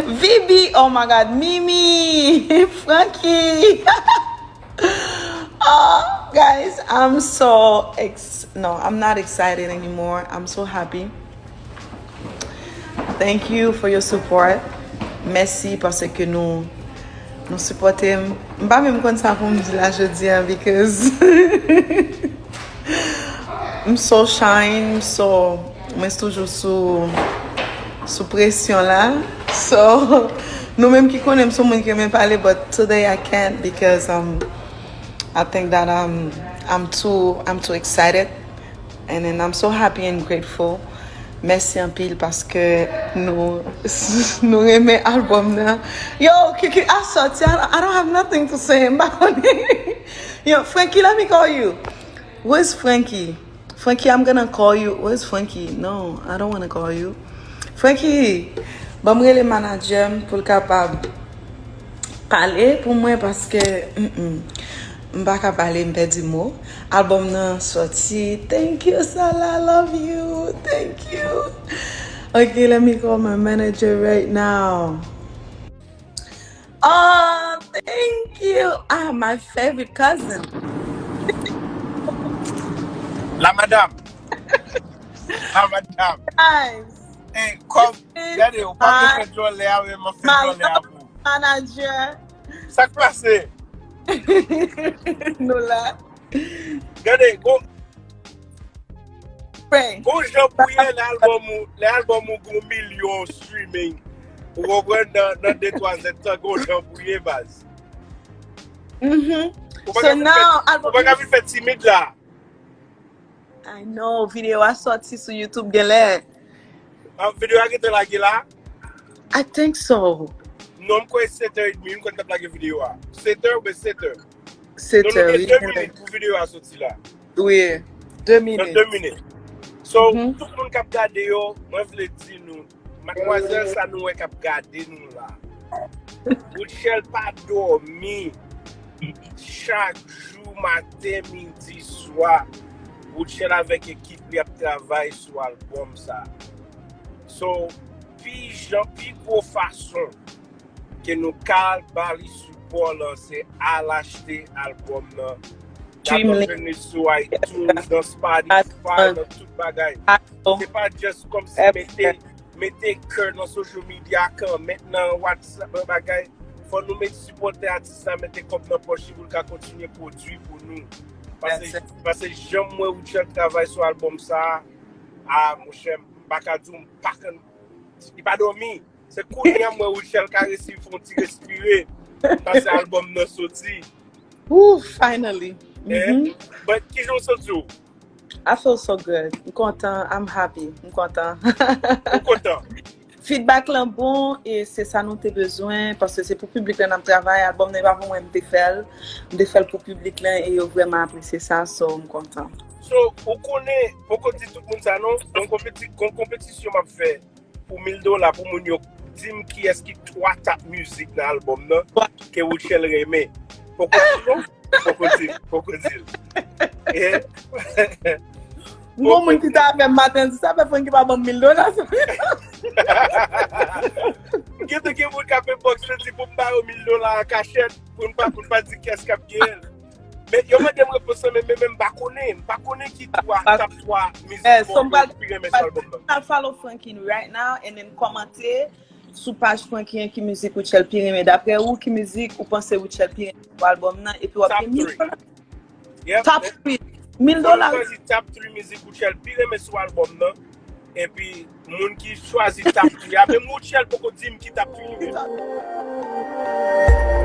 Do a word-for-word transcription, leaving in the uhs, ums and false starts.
Vibi, oh my God, Mimi, Frankie. Oh, guys, I'm so ex no, I'm not excited anymore. I'm so happy. Thank you for your support. Mèsi paske nou nou sipòte m. M pa menm konn sa pou m di la jodi a because m so shine, m so mwen toujou sou sou presyon la. So nou menm ki konnen m sou moun ki renmen pale, but today I can't because um I think that um I'm too I'm too excited. And then I'm so happy and grateful. Mèsi anpil paske nou nou renmen album nan. Yo, Kiki a sòti. I, I don't have nothing to say. M pa konnen. Yo, Frankie, let me call you. Where's Frankie? Frankie, I'm gonna call you. Where's Frankie? No, I don't wanna call you. Frankie, ban m rele manager m pou l kapab pale pou mwen paske mm, mm, m pa ka pale, m pèdi mo. Album nan sòti. Thank you, Sala, I love you. Thank you. Okay, let me call my manager right now. Oh, thank you. Ah, my favorite cousin. La madam. La madam. Guys. Hey, kòm, gade, ou pa bezwen jòlè a, men mwen fè jòlè a pou. Manager. Sa k pase? Nou la. Gade, go. Gon jan pou ye lè album ou, lè album ou gon milyon streaming. Ou konprann nan, nan de twa zèdtan gon jan pou ye baz. Mhm. So now, album ou pa ka vin fè timid la. I know, videyo a sòti sou YouTube genlè. Ah, videyo a gentan lage la? I think so. Non, m kwè sèt è edmi, m kwè n t ap lage videyo a. Sèt è oubyen sèt è? Sèt è, wi. Donk nou gen de minit pou videyo a sòti la. Wi, de minit. Nan de minit. So, tout moun k ap gade yo, mwen vle di nou, madmwazèl sa nou wè k ap gade nou la, Rutshelle pa dòmi. Chak jou, maten, midi, swa, Rutshelle avèk ekip li ap travay sou albòm sa. So, pi jan, pi gwo fason ke nou ka al ba li sipò lan, se al achte albòm nan. N ap jwenn li sou iTunes, nan Spotify, nan tout bagay. Se pa just kòmsi mete mete kè nan social media, kòmantè nan WhatsApp, nan bagay. Fò nou met sipòte atis la, mete kòb nan pòch li pou l ka kontinye pwodui pou nou. Paske, paske jan m wè Rutshelle travay sou albòm sa a, a, monchè, m pa ka di w m pa konn, li pa dòmi. Se kounye a m wè Rutshelle ka resi fè yon ti respire. Paske albòm nan soti. Ooh, finally. Eh, but kijan w santi w? I feel so good. M kontan, I'm happy. M kontan. Ou kontan? Feedback lan bon e se sa nou te bezwen paske se pou piblik la n ap travay. Albòm nan e pa pou mwen m te fè l. M te fè l pou piblik la e yo vrèman apresye sa, so m kontan. So, ou konnen, poko di tout moun sa non, gon konpeti, gon konpetisyon m ap fè pou mil dola pou moun yo di m kiyès ki twa top mizik nan albòm nan ke Rutshelle renmen. Poko di non? Poko di, poko di l. Eh? M gon moun ki ta avè m maten di sa fè Francky pa ban m mil dola. Gen de gen moun k ap inbox mwen di pou m ba yo mil dola an kachèt pou n pa, pou n pa di kiyès k ap genyen l. Men yo mande m repons lan, men men men m pa konnen, m pa konnen ki twa, top twa mizik mwen pi renmen sou albòm nan. Al follow Francky right now and then kòmante sou paj Francky an ki mizik Rutshelle pi renmen. Daprè ou, ki mizik ou panse Rutshelle pi renmen sou albòm nan? Epi w ap gen mil dola. Top three. Mil dola. Fò nou chwazi top three mizik Rutshelle pi renmen sou albòm nan. Epi moun ki chwazi top three a, menm Rutshelle poko di m ki top three li menm.